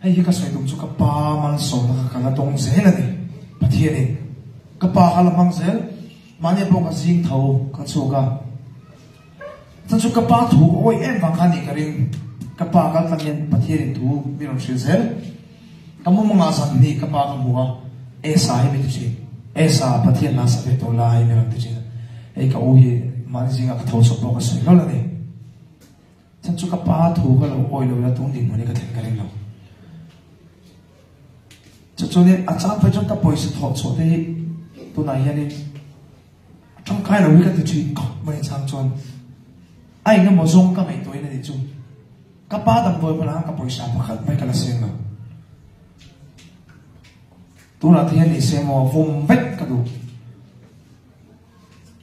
Hei hi ka sawi tum chu ka pa malsawmna kha ka la dawng zel a ni. Pathianin ka pa kha la hmang zel. Mahni pawh ka zing tho ka chhuak a. Chuan chu ka pa thu awih em vang kha a nih ka ring. Ka pa kal tlang hian Pathianin thu min rawn hrilh zel. Ka mumangah zan hnih ka pa ka hmu a, Esa hi min ti thin. Esa, Pathian hna sa ve tawh lai min rawn ti thin a. Hei ka u hi mahni zingah ka tho chhuak pawh ka sawi hlawl a ni. Chuan chu ka pa thu ka lo awih lo ila tun dinhmun hi ka thlen ka ring lo. Chu chuanin a chang phei chuan ka pawisa thawh chhuah te hi tunah hianin a tangkai lo hi ka ti thin khawp mai chang chuan a engemaw zawng ka ngaihtuahin a nih chu. Ka pa damdawi hmanah khan ka pawisa pakhat mai ka la seng lo. Tunah te hian ni se maw vawm vek ka duh.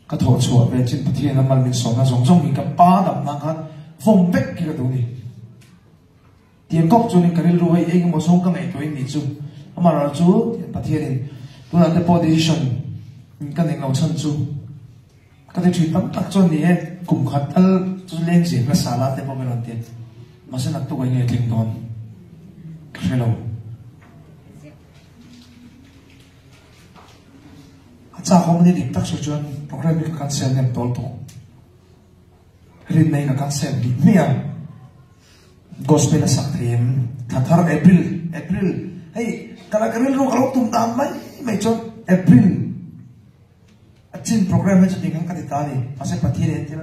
Ka thawh chhuah ve chin Pathian a mal min sawmna zawng zawng hi ka pa dam nan khan vawm vek hi ka duh ni. Tiang kawp chuanin ka rilru hei eng emaw zawng ka ngaihtuahin ni chu. Amaherawh chu Pathianin tunah te pawh decision ka nei lo chhan chu ka ti thin tam tak chuan ni e kum khat tal chu leng zir hmasa la te pawh ka rawn ti. Mahse naktuk ah nge tling dawn ka hre lo. A chak awm a ni dik tak sawi chuan program hi ka cancel nem tawl tawh. Rinna in ka cancel bik hmiah a. Gospel a sak thei em? Thla thar April, April hei ka la ka rilru ka lo tum dan mai mai chuan April a chin program hi chuti khan ka ti ta a ni. Mahse Pathian in thil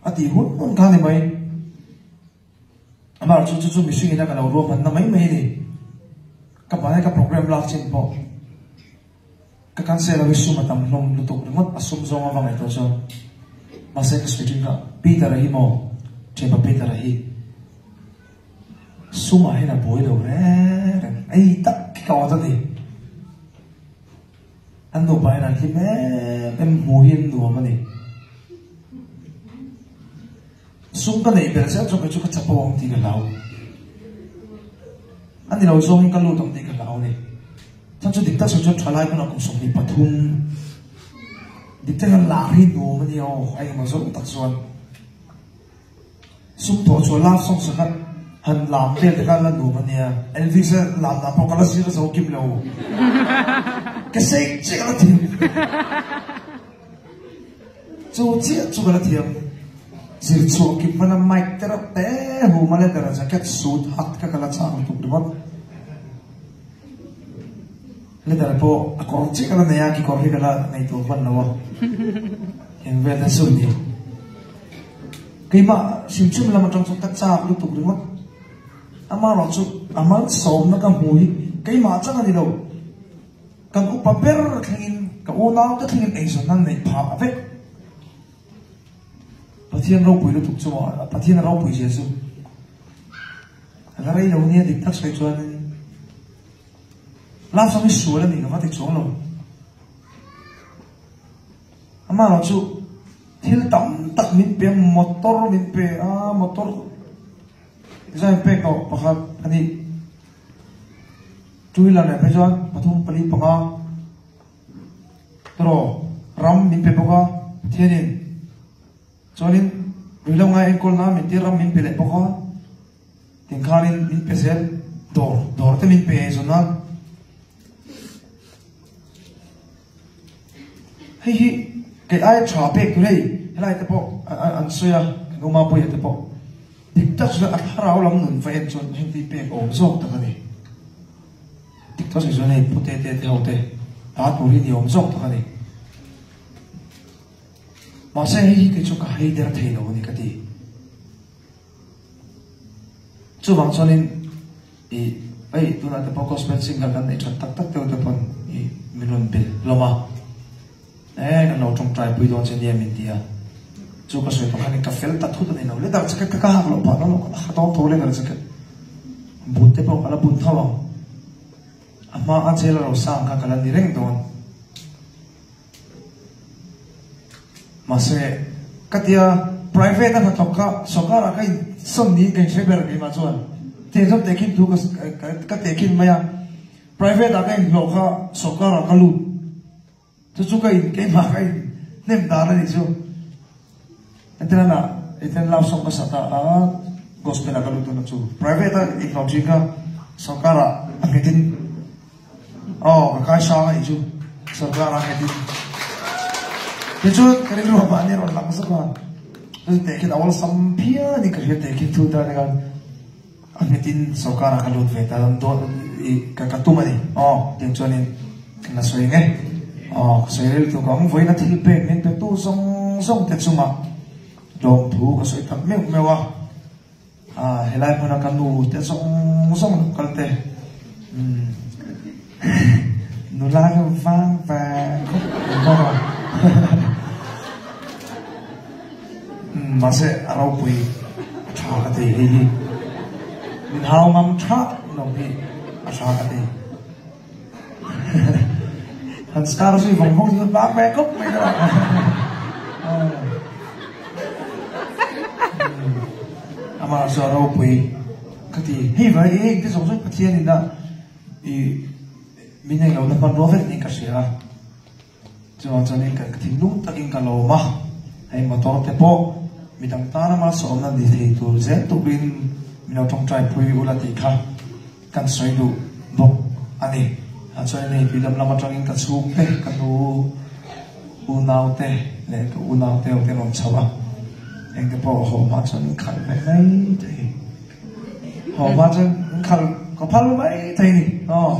a tih hun hun kha a ni mai. Amah chu chu chu mihring ina ka lo ruahmanna mai mai a ni. Ka hmanai ka program lak chin pawh ka cancel lo hi sum a tam hlawm lutuk ringawt a sum zawng avang ngaihtuah chuan mahse ka sawi thin kha Peter-a hi maw thianpa Peter-a hi sumah hian a buai lo reng reng ei tak khi ka awt a ni. An nupa hian an hlim em em hmuh hi an nuam a ni. Sum ka neih ber zel chu kei chu ka chapo ang tih ka hlau. A ni lo zawngin ka lut ang tih ka hlau a ni. Chuan chu dik tak sawi chuan thalai hmunah kum 23 dik tak hian lar hi nuam a ni aw a engemaw zawng tak chuan sum thawh chhuah love song sakhat han lam vel te kha la nuam a nia. Elvis a lam dan pawh ka la zir zo kim lo. Ka sei chiah ka la thiam. Chu chiah chu ka la thiam. Zir chhuah kim hmana mic te reuh te hum a leather jacket suit hat kha ka la chak lutuk ringawt. Leather pawh a kawr chiah ka la nei a, kekawr hi ka la nei tur hman lo a. Eng vel te chu ni. Keimah hrim hrim lam atang chuan ka chak lutuk ringawt. Amaherawh chu a malsawmna ka hmu hi keimah chang a ni lo. Kan upa ber thlengin, ka unaute thlengin eizawn nan neih phah vek. Pathian ropui lutuk chu maw, Pathian a ropui zia chu a la rei lo nia dik tak sawi chuanin love song hi sual a ni ka va ti chuang lo. Amaherawh chu thil tam tak min pe a, motor min pe a, motor design pek tawh pakhat a ni. Two wheeler leh phei chuan pathum pali panga tawraw ram min pe bawk a Pathianin chuanin ruihhlo ngai enkawl nan min tir ram min pe leh bawk a tinkhanin min pe zel dawr dawr te min pe zawn nan hei hi kei aia tha pek tur hei helai te pawh an sawi a kan uma pawia te pawh Dik tak chuan a thlarau lam nun va en chuan heng tih pek awm zawk tak a ni. Dik tak chuan hei pu te te te ho te ta tur hi ni awm zawk tak a ni. Mahse hei hi kei chu ka hei der thei lo a ni ka ti. Chuvang chuanin i hei tunah te pawh gospel singer kan neih that tak tak deuh te pawn i min rawn bel hlawm a. Eh, kan lo tawngtai pui dawn che nia min ti a. Chu ka sawi tawh khan ka fel ta thut a ni lo. Leather jacket kha ka hak loh phah dawn lo, ka ha dawn tho leather jacket. But te pawh ka la bun tho ang. A hma a jail a lo sang kha ka la ni reng dawn. Mahse, ka tia private a hnathawk kha sawrkar ah ka in sawn niin ka inhre ber keimah chuan. Tiang chuan tehkhin thu ka tehkhin mai a. Private ah ka inhlawh kha sawrkar ah ka lut. Chu chu ka in keimah ka in hnem dan a nih chu. Entirana ah eten love song ka sa ta a gospel ah ka lut tuna chu. Private a inhlawh thin kha. Sorkar ah a nghet in aw ka kai sang a nih chu sorkar ah a nghet in tichuan ka rilru ah mahni a rawn lang zuk a chu teh khian a awlsam phian in ka hria teh khi thu ta khan a nghet in sorkar ah ka lut ve ta dawn i ka ka tum a ni aw tiang chuan in ka la sawi nge aw ka sawi rel tuk ang vawiin a thil pek min pe tu zawng zawng te chungah lawmthu ka sawi tak meuh meuh a. Ah helai hmuna ka nu te zawng zawng lo kal te umm nula ka vang vang khawp mai maw umm mahse a ropui a tha ka ti hei hi min hau ngam tha lo hi a tha ka ti han scar zui vawng vawng chu vang ve khawp mai ta amah chu a ropui ka ti hei vai e engte zawng zawng Pathian in a i min nei lo na hmanrua vek niin ka hria a chuvang chuan in ka thinlung takin ka lawm a hei motor te pawh midang tana malsawmna ni thei tur zel tukin min lo tawngtai pui ula tih kha. Kan sawi duh bawk a ni. Chuan hei tuidam lam atangin ka chhungte, ka nu unaute leh ka unaute ho te an rawn chho a. Engte pawh haw hma chuan min khalh ve mai thei. Haw hma chuan min khalh ka phal mai thei ni. Aw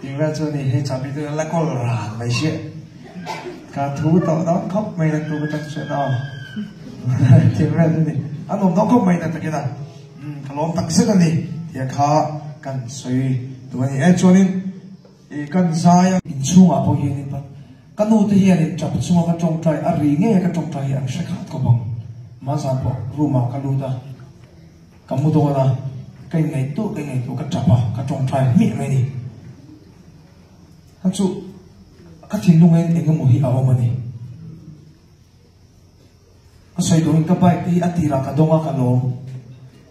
tih vel chu a ni. Hei chahbi te la kawl ran mai sia. Ka thu tawh dawn khawp mai la tu atang chuan aw tih vel chu a ni. A nuam dawn khawp mai na takin a. Ka lawm tak zet a ni tia kha kan sawi duh a ni e. Chuanin ih kan zai a. Inchhungah pawh hianin ka nu te hianin tap chunga ka tawngtai a ri ngei a ka tawngtai hi an hre khat khawp ang. Mahzan pawh room ah ka lut a, ka mu dawn a, ka inngaihtuah ka inngaihtuah ka tap a, ka tawngtai hmiah mai a ni. Kha chu ka thinlung hian eng emaw hi a awm a ni. Ka sawi duhin ka bike te hi a tirah ka dawng a ka lawm.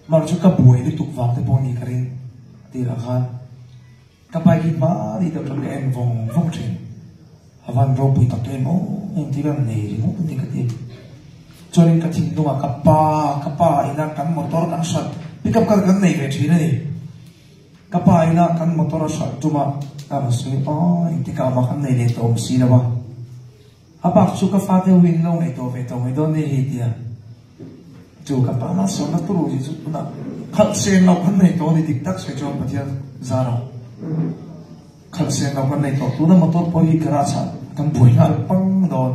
Mahse chu ka buai lutuk vang te pawh a ni ka ring a tirah khan. Ka bike hi hmani deuh chuan ka en vawng vawng thin. A van ropui tak em aw engtin an nei ringawt a ni ka ti. Chuanin ka thinlungah ka pa ka pa ina kan motor kan hralh pick up kha kan nei ve thin a ni. Ka pa ina kan motor a hralh tum a ka rawn sawi aw engtikah mah kan nei leh tawh awm si lo a. A bak chu ka fate ho in lo ngaihtuah ve tawh mai dawn nia hei tia chu ka pa mah sawmna turu hi chu tunah khalh sen loh kan nei tawh a ni dik tak sawi chuan Pathian zar a khalh sen loh kan nei tawh tuna motor pawh hi garage ah kan buai nghal pang dawn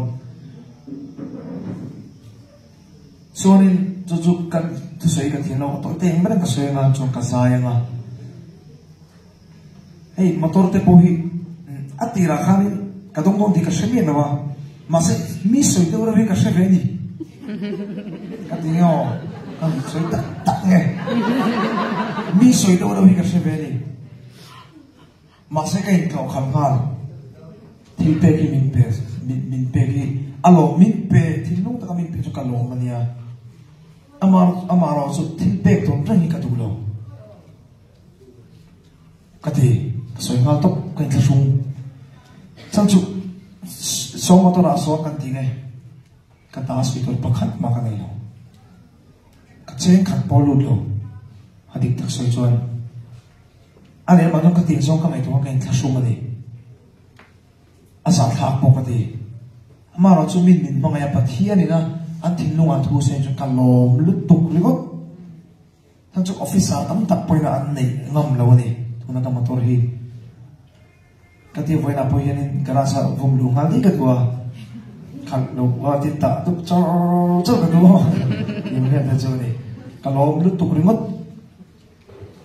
chuanin chu chu kan thusawi ka thiam lo ka tawih te engmah reng ka sawi anga chuan ka zai anga. Hei motor te pawh hi a tirah khanin ka dawng dawn tih ka hre miah lo a, mahse mi sawi deuh reuh hi ka hre ve a ni. Ka ti nge aw, ka sawi tak tak nge. Mi sawi deuh reuh hi ka hre ve a ni. Mahse ka intlawh khalh nghal, thil pek hi min pe, min pek hi a lawm, min pe, thinlung taka min pe chu ka lawm a nia. Amah erawh chu thil pek dawn reng hi ka duh lo. Ka ti, ka sawi nghal tawp, ka inthlahrung. Chhan chu saw motor ah sawn kan ti nge, ka ta sawi tur pakhat mah ka nei lo. Ka cheng khat pawh lut lo, a dik tak sawi chuan. A leh mah chuan ka tih zawng ka ngaihtuah a ka inthlahrung a ni. A zahthlak pawh ka ti. Amaherawh chu min min hmangaih a Pathian ina an thinlungah thu sawi chuan ka lawm lutuk ringawt. Heng chu officer tam tak pawhin an neih ngam lo a ni tuna ka motor hi. Ka ti vawiinah pawh hianin garage ah vum luh nghal daih ka duh a, khalh lo a tin tah dup char char ka duh a tih vel te chu a ni. Ka lawm lutuk ringawt.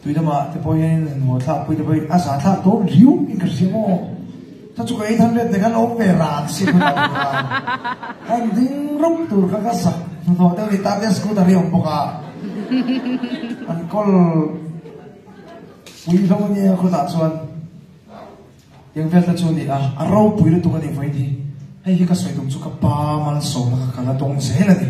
Tui lamah te pawh hianin han haw thlak pui te pawh hi a zah thlak dawn riau in ka hria maw. Chuan chu ka 800 te khan awm ve ran si kha ka duh a. Kan ding rawp tur kha ka sak hnathawh deuh a ni Tata scooter hi a awm bawk a. An kawl pui hlauh a nia khawtah chuan eng vel te chu a ni a, a ropui lutuk a ni vawiin hi. Hei hi ka sawi tum chu ka pa malsawmna kha ka la dawng zel a ni.